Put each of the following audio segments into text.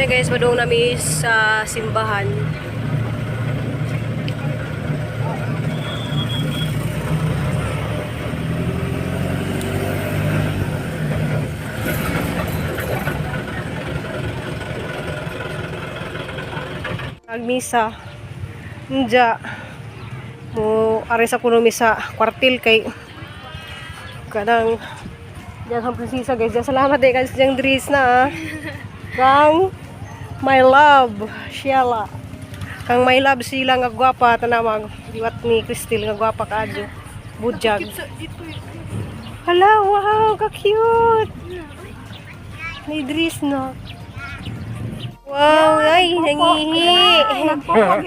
Guys, padung nami sa simbahan. Agmisa. Nja. Mo ari sa kuno mi sa kwartil kay kanang diyan ang prinsesa, guys. Diyan, salamat eh guys diyang dris na ah. Kang my love, Sheila. Kang my love sila nga gwapa tanawag. Liwat ni Cristel nga gwapa kaadyo. Budyag. Hala, wow, ka cute. Ni Idris na. Wow, ay, nangihi.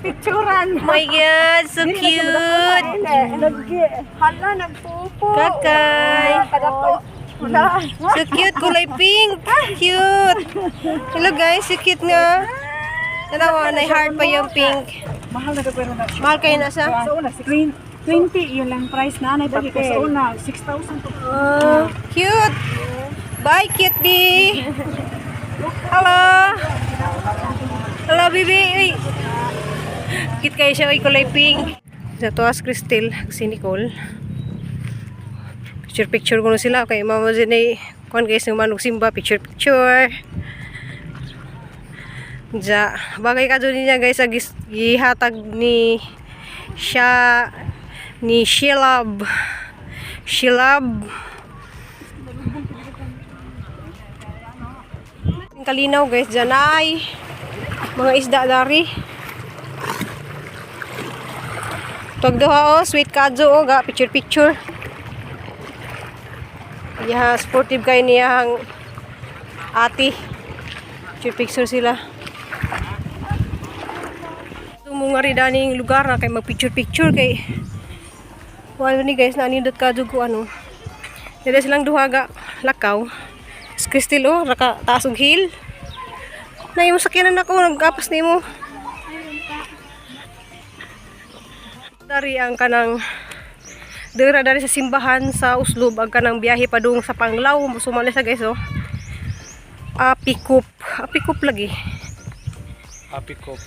Picturan. My God, so cute. Hala, nagpupo. Kakay. Kadato. Wala. So cute, kulay pink. Cute. Hello guys, so cute nga. Tanawa, na heart pa yung pink. Mahal na pero na siya. Mahal kayo na sa? Sa una, 20 yun lang price na. Anay papel. Sa una, 6,000 to. Oh, cute. Bye, cute bee. Hello. Hello, baby. Uy. Cute kayo siya, uy, kulay pink. Sa tuwas, Cristel, si Nicole. Picture picture ko na sila kay mama din ay kuan guys ng manok simba picture picture. Ja, bagay ka dun niya guys ang gihatag ni siya ni Sheilab. Sheilab. Ang kalinaw guys dyan ay mga isda dari. Tag duha oh, sweet kadyo oh, ga picture picture. Yeah, sportive kay niya ang ati. Picture picture sila. Tumunga rin daning lugar na kay mag picture picture kay wala ni guys na nindot kadyo ko ano. Dili silang duha ga lakaw. Si Cristel oh, raka taas og heel. Na imo sakyanan ako nagkapas nimo. Dari ang kanang dira dari sa simbahan sa Uslob ang kanang biyahe padung sa Panglao. Sumali sa guys oh. Apikup, Apikup lagi. Apikop.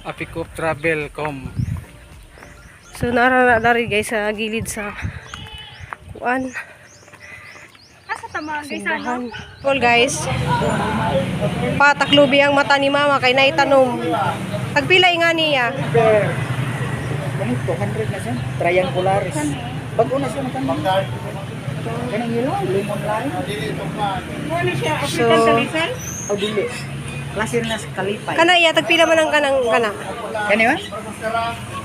Apikop Travel Com. So nara na dari guys sa gilid sa kuan. Asa tama guys Simbahan. Well guys, pataklubi ang mata ni mama kay naitanom. Tagpila nga niya. Per, ganit, 200 na siya. Triangularis. Bago na siya nakan. Kanang yellow, lemon lime. Ano siya? So, O dili. Klase na sa kalipay. kana iya tagpila man ang kanang kana. Kani ba?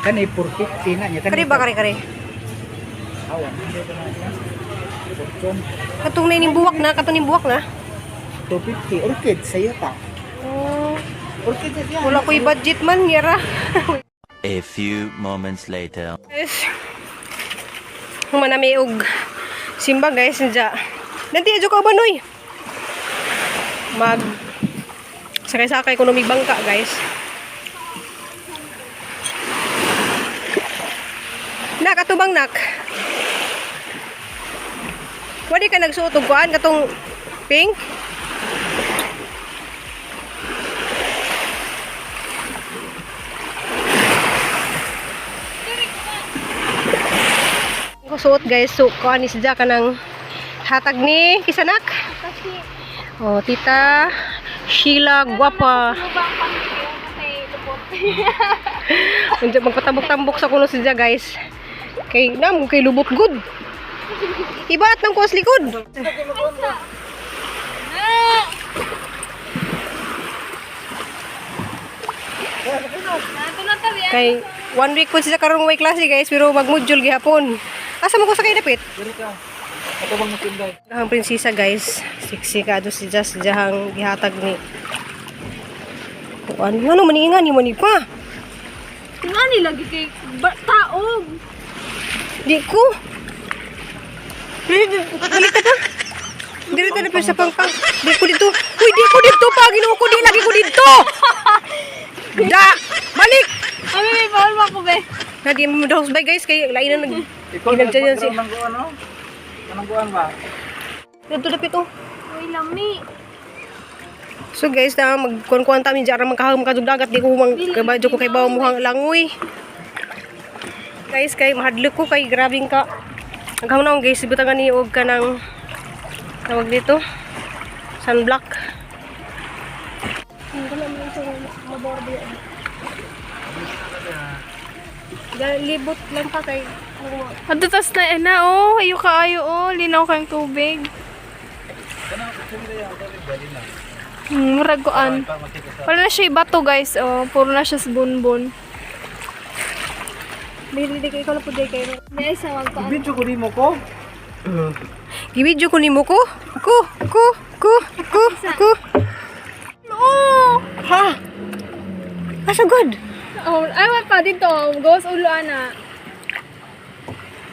Kani 450 na niya. Kari ba kari kari? Awan. Fortune. Katong na buwak na, katong ning buwak na. 250. Orchid, sa'yo ta. Oh, Orchid na siya. wala ko'y budget man, yara. A few moments later. Guys, humanami og simba guys nja. Nanti adyo ka ba noy? Mag sakay-sakay ko mig bangka guys. Nak atubang nak. Wadi ka nagsuot og kuan katong pink? Ko suot guys, so kuan ni siya kanang hatag ni kisanak. Oh, Tita Sheila Guapa. Unsa magpatambok-tambok sa kuno siya guys. Kay nam kay lubot good. Ibaat ng kuwas likod. Kay one week po siya karong way klase guys, pero magmodule gihapon. Asa mo ko sa kay dapit? Diri ka. Ato bang matinday? Ang prinsesa guys, sexy ka do si Jas jahang gihatag ni. Kuan ngano maningan ni mo ni pa? Nga ni lagi kay taog. Di ko. Dili balik ka pa. Dili ta na sa pangpang. Di ko dito. Uy, di ko dito pa. Ginoo ko di lagi ko dito. Da, balik. Abi, may bawal mo ko be. Na di mo daw bye guys kay lain na nag Ikaw Ginagdyan yan si. nang guan no? Kanang guan ba? Dito dapit oh. Uy, lami. So guys, na magkuan-kuan ta mi diyan aron magkahag makadug dagat, di ko mang kabadyo ko kay bawo muhang langoy. Guys, kay mahadlok ko kay grabing ka. Naghamnaw guys, butangan ni og kanang tawag dito. Sunblock. Libot lang pa kay Adto tas na na oh, ayo kaayo oh, linaw kang tubig. Murag kuan. Wala na siya bato guys, oh, puro na siya sa bunbon. Dili kay ikaw na pud kay. Guys, wag ko. Video ko nimo ko. Gibidyo ko nimo ko. Ko ko ko ko ko. Oh! Ha. Asa good. Oh, ay wa pa dito, gawas ulo ana.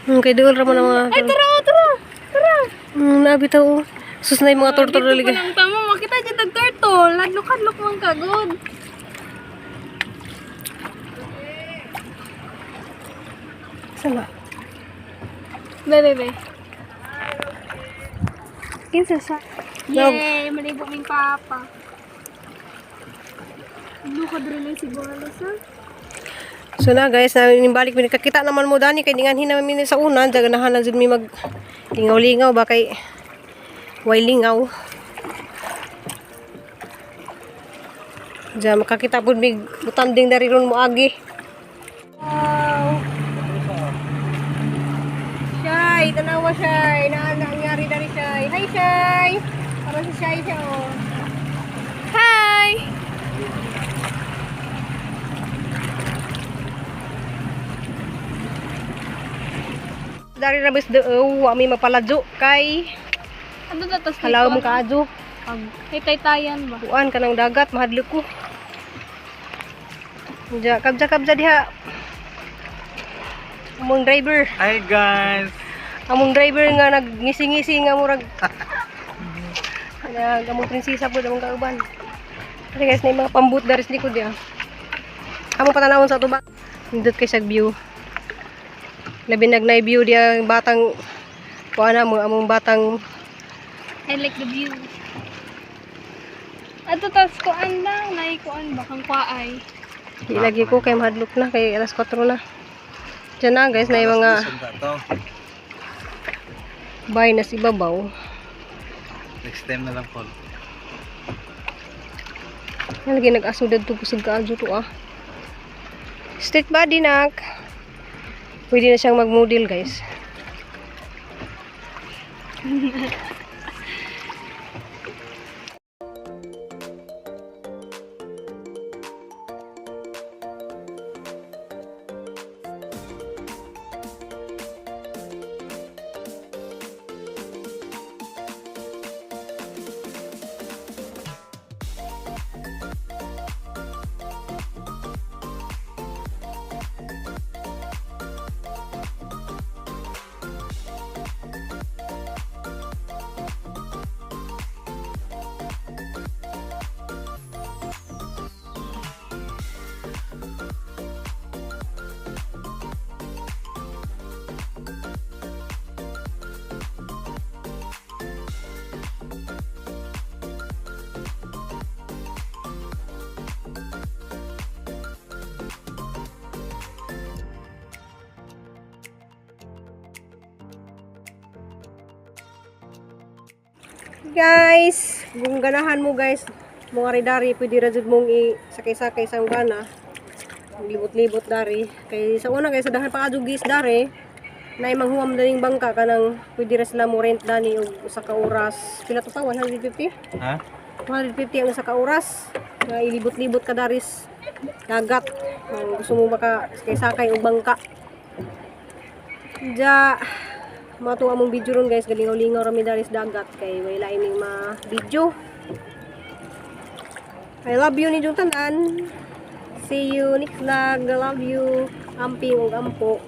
Kay duol ra man ang mga. Ay tara, oh, tara. Tara. Nabi taw. Oh. Sus na yung mga tortor Dito liga. pa lang tama makita jud tag turtle. Hadlok-hadlok man ka good. Sama. Be be be. Kinsa sa? Yay, maligo ming papa. Luka diri na si Bola sa. So na guys, na balik mi nakakita naman mo dani kay dinganhin naman mi sa una, ganahan na jud mi mag lingaw-lingaw ba kay way lingaw. Diyan makakita pud mig butanding dari ron mo agi. Wow. Shay, tanawa Shay, na nangyari dari Shay. Hi Shay. Para si Shay siya oh. Hi! Dari ra bis oh, wa mi mapaladyo kay Ano na tas halaw mo kaadyo. Tay-tayan ba? Kuan ka ng dagat, mahadlok ko. Diya, kabja kabja diha. Among driver, Hi guys! among driver nga nagngisi-ngisi nga murag. Nag among prinsesa pud among kauban. Kasi guys, na yung mga pambut daris likod diha. Amo patanawon sa tuba. Nindot kay siyag view. Labi nagnay view diha ang batang kuan na mo among batang I like the view. Ato tas kuan lang, nay kuan ba kang kwaay. Di lagi ko kay mahadlok na kay alas 4 na. Diyan na guys na yung mga bay na si babaw. Next time na lang, Paul. Yan lagi nag-aso dadto kusog kaadyo to ah. Street body nak. Pwede na siyang mag-model guys. Guys, kung ganahan mo guys, mga ridari, pwede ra jud mong i-sakay-sakay sa gana. Libot-libot dari. Kay sa una kay sa dahan pa adyo gis dari, na manghuam daning bangka kanang pwede ra sila mo rent dani og usa ka oras. Pila to pa 150? Ha? 150 ang usa ka oras. Nga ilibot-libot ka daris dagat. Kung gusto mo maka sakay-sakay og bangka. Ja, mato among video ron guys, galingaw-lingaw rami daris dagat kay way lain ning ma video. I love you ni tanan. See you next vlog. I love you. Amping ug ampo.